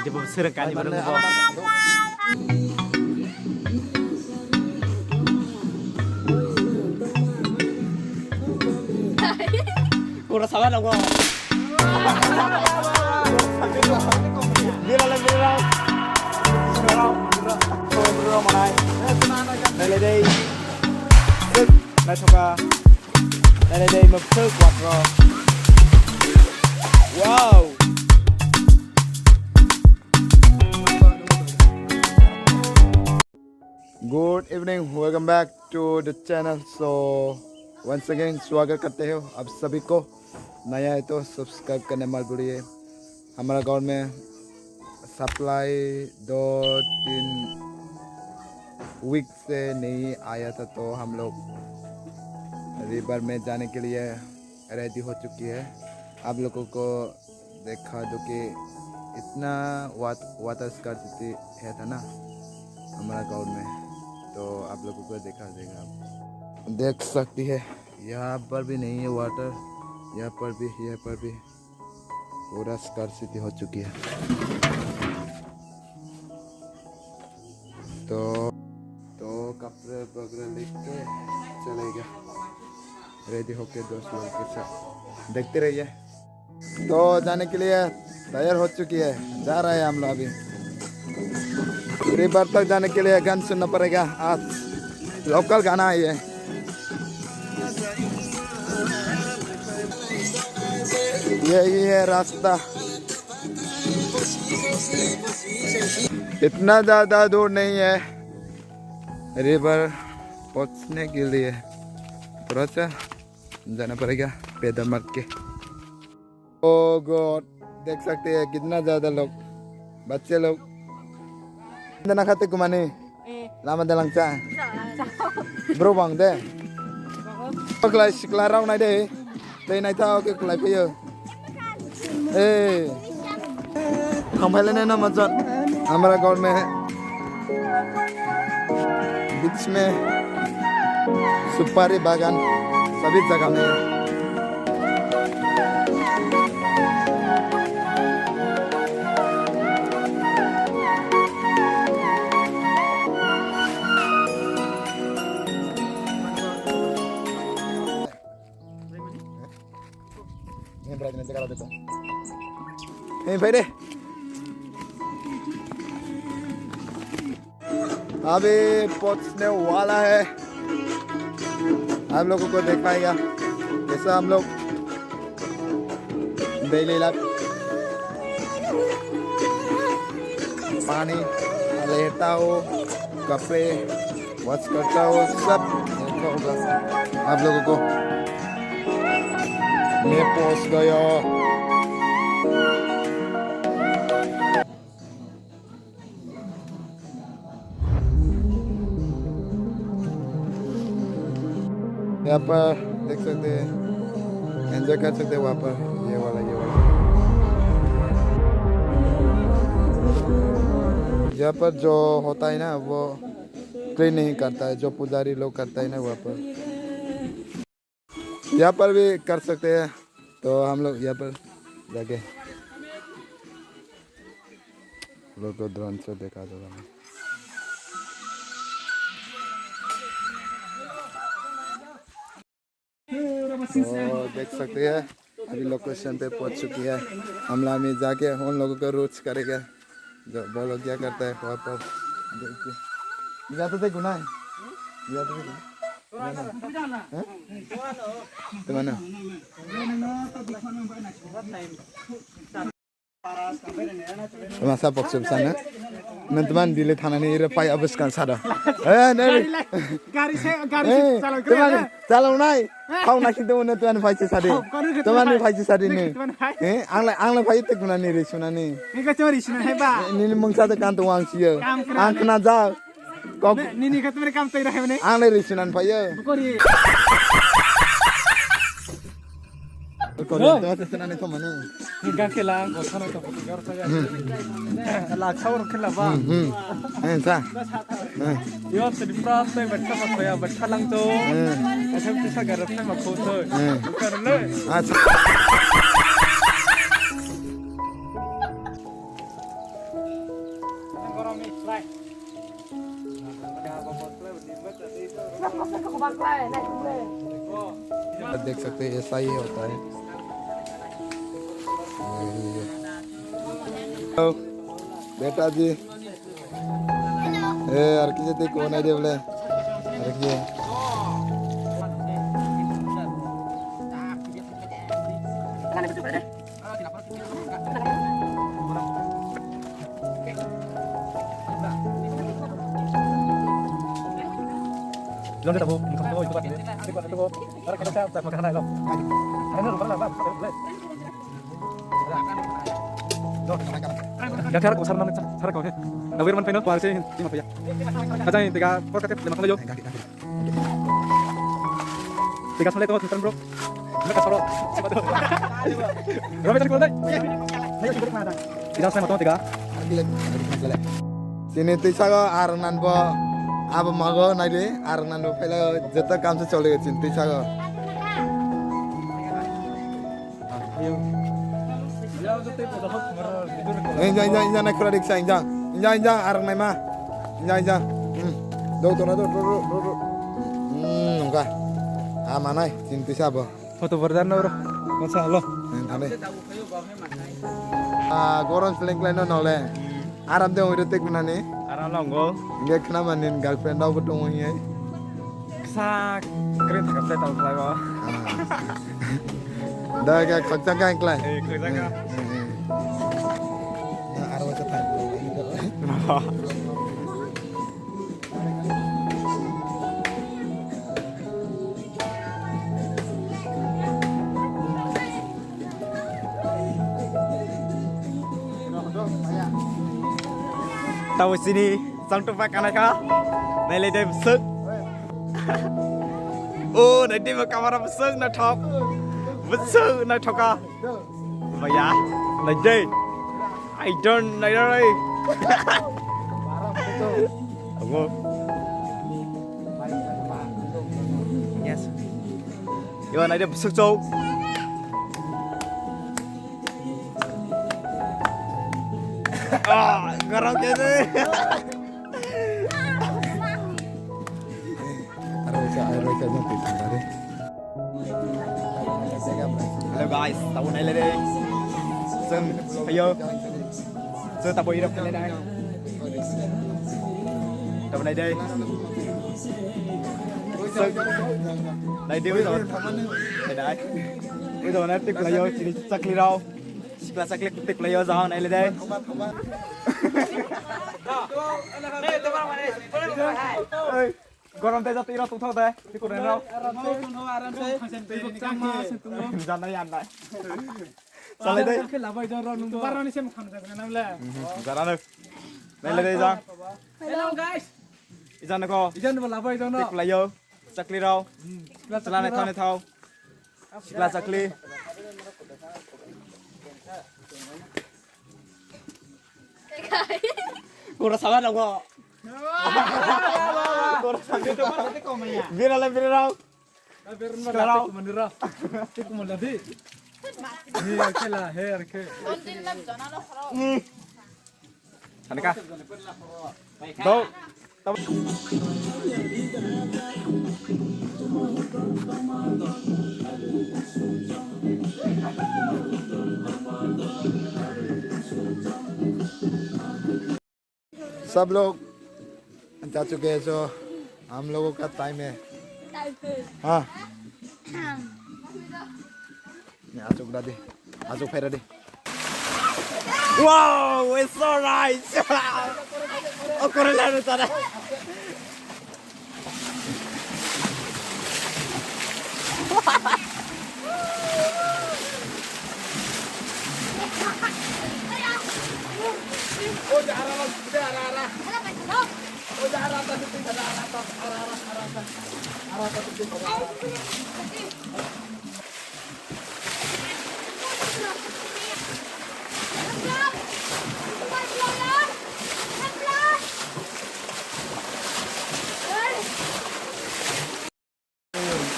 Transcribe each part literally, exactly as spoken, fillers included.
Ibu serang kani bareng bo. Kura sabar dong. Bila le bila. Bila. Bila manai. Dai le dai. Sik. Nai thoka. Dai le dai mapsuk watro. Wow. Good evening, welcome back to the channel। So once again स्वागत करते हो आप सभी को। नया है तो सब्सक्राइब करने मत भूलिए। हमारा गांव में सप्लाई दो तीन वीक से नहीं आया था, तो हम लोग रिवर में जाने के लिए रेडी हो चुकी है। आप लोगों को देखा दो कि इतना वाट-, वाटर स्कार्सिटी है था ना हमारा गांव में, तो आप लोगों को देखा देगा। देख सकती है, यहाँ पर भी नहीं है वाटर, यहाँ पर भी, यहाँ पर भी पूरा स्कार्सिटी हो चुकी है। तो, तो कपड़े वगैरह लेके चलेगा। रेडी होके दोस्त लोग के साथ देखते रहिए। तो जाने के लिए तैयार हो चुकी है, जा रहा है हम लोग अभी। रिवर तक जाने के लिए गाना सुनना पड़ेगा, आज लोकल गाना है ये। यही है रास्ता, इतना ज्यादा दूर नहीं है रिवर पहुंचने के लिए, थोड़ा सा जाना पड़ेगा पैदल मार के। ओ गॉड, देख सकते हैं कितना ज्यादा लोग, बच्चे लोग। Dana khate kumani lama dalang cha. Bro bang de. Paklai sikla rao nai de. Tei nai ta oke kulai phayo. ए, हम फैले नहीं ना मचन, हमारा गांव में है, बीच में सुपारी बागान, सभी जगह में है। Hey, bhai re. अभी पहुंचने वाला है, आप लोगों को दिखाएगा कैसा हम लोग डेली लाइफ। पानी लेता हो, कपड़े वॉश करता हो, सब देखा होगा आप लोगों को। मैं पहुंच गया। यहाँ पर देख सकते हैं, एंजॉय कर सकते हैं वहाँ पर, ये वाला, ये वाला। यहाँ पर जो होता है ना, वो क्लीन नहीं करता है, जो पुजारी लोग करता है ना वहाँ पर। यहाँ पर भी कर सकते हैं, तो हम लोग यहाँ पर जाके लोगों को ड्रोन से देखा दो। तो देख सकते हैं, अभी लोकेशन पे पहुंच चुकी है। हम लामी जाके उन लोगों को रोस्ट करेगा। जो बोलो क्या करता है वहाँ पर। देखते। जाते थे गुना है। जाते थे गुना। हैं? तुम्हारा। Masa pokso bwsano. Nwng tman bile thanani iro pai abwskan sado. Eh, ne. Gari se, gari se, eh, chalon kre, tman eh. Chalon nai. Eh. Khau nai sing tong nwng tman pai se sadi. Khau, khau nai sing tman pai se sadi ne. Tman pai. Eh, ang lai, ang lai pai tek mwnani ri sunani. Ni ka chori sunan hai ba. Eh, nini mungsa de kan tong ang siyo. Kam kre. Ang khna ja. Kok. Ne, nini ka tman kam tei ra hai ne. Ang lai ri sunan pai yo. Bukori. Korea, tama sesena ni thomani. Hingka khe lang, kothano to kotor kha ya. Hmm. Lak saur khe la ba. Hmm, hmm. Eh, sa. Eh. Yo, tini pra tai betha ma khoya, betha lang to. Eh. Asam tisa garap ma kho to. Eh. Bukan le. Acha. देख सकते हैं, ऐसा ही होता है। हेलो, बेटा जी। ए, यार, किसी देख कौन है रे बोले? यार, ये। Yang kita bu, bukan tu, itu kan. Ini bukan tu, ada kita tak makan aja. Ini lupa lah, Bang. Yang cara kau sarana, cara kau he. Awir man peno, kual se, ini apa ya? Aja ini tiga, kau kata lima kali yo. Tiga soleh tuh, Sultan, bro. Mereka soro. Rame tadi kalau dai. Tiga soleh matang tiga. Sini tisa go arang nan bo abo mago nai de, arang nan bo pelo jeta kam se chole sini tisa go. Inja, inja, inja, naikura riksa, inja. Inja, inja, arang naima. Inja, inja. Hmm. Do, do, do, do, do, do, do. Hmm, nungka. Ah, manai, chinti sabo. Foto bordan no, bro. Masa, halo. Hmm, ane. Ah, goron seleng klai no nole. Aram de ongre tek nani. Aram longo. Nge khna manin girlfriend rok bo tongo hiye. Kisa kring thaka play tong khlai o. Da ga khakchang ka klai. Eh, khakchang ka. Eh, eh, eh. Na aro ta thang. Tabo sini chang tongpai kanai kha. Nailai dai bwswk. O, naidi ba kamera bwswk naithok. Bwswk naithoka. Baya, naidi. I don't know. Amo. Yes. Yo, naidi bwswk chau. Ah, garang kene. Hello guys, tabo nailai de. Seng, ayo. Seng tabo irap kene dai. Tabo nai dai. Seng, nai dai, ui tabo. Nai dai. Ui tabo nai tik layo, chini chakli rao. Sikla chakli tik layo, jao nailai dai. Oi. Gorom tei jatwi rok tongthok de, tei kureng rok. Janai anai. Salai dai. Khe labai jor rok nung barani sem kham jaga namle. Jarano. Nailai dai jang. Hello guys. Ijan ko. Ijan bo labai jor no. Tik layo. Chakli rok. Chla ne thane thau. Sikla chakli. Kura sabar dong kok. Kura sabar. Bira le bira rau. Sikla rau. He, arkhe la, he, arkhe. Thanka. Do. सब लोग जा चुके हैं, जो हम लोगों का टाइम है। हाँ। Ni achuk da di. Achuk phaira di. Wow, it's so nice. O kore la tara.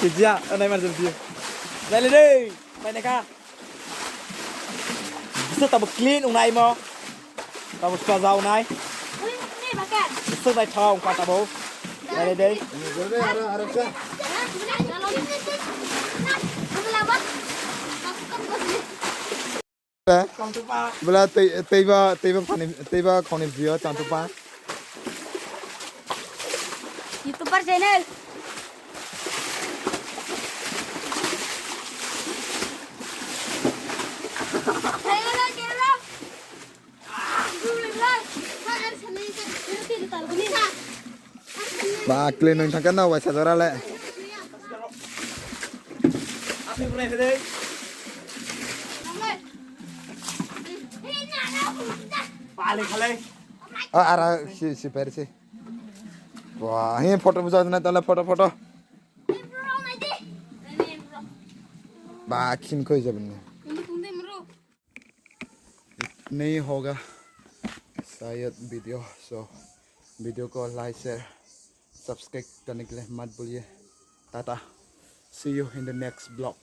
Kijia, nai mar jam dia. Nai le dei, nai ne ka. Bisa tabo clean ungnai mo. Tabo sua jau nai. Bisa nai thau ka tabo. Nai le dei. Ara, ara, ara. Bela tei teiba teiba khoni teiba khoni view chantupa. YouTuber channel. Ba kle nang thangka na waisa jora le. Pale khale. Ah, ara si si per si. Wah, hi photo bujak na tala photo photo. Ba khin khoi jabni. नहीं होगा शायद video. So video को like share subscribe करने के लिए मत भूलिए। Tata, see you in the next vlog।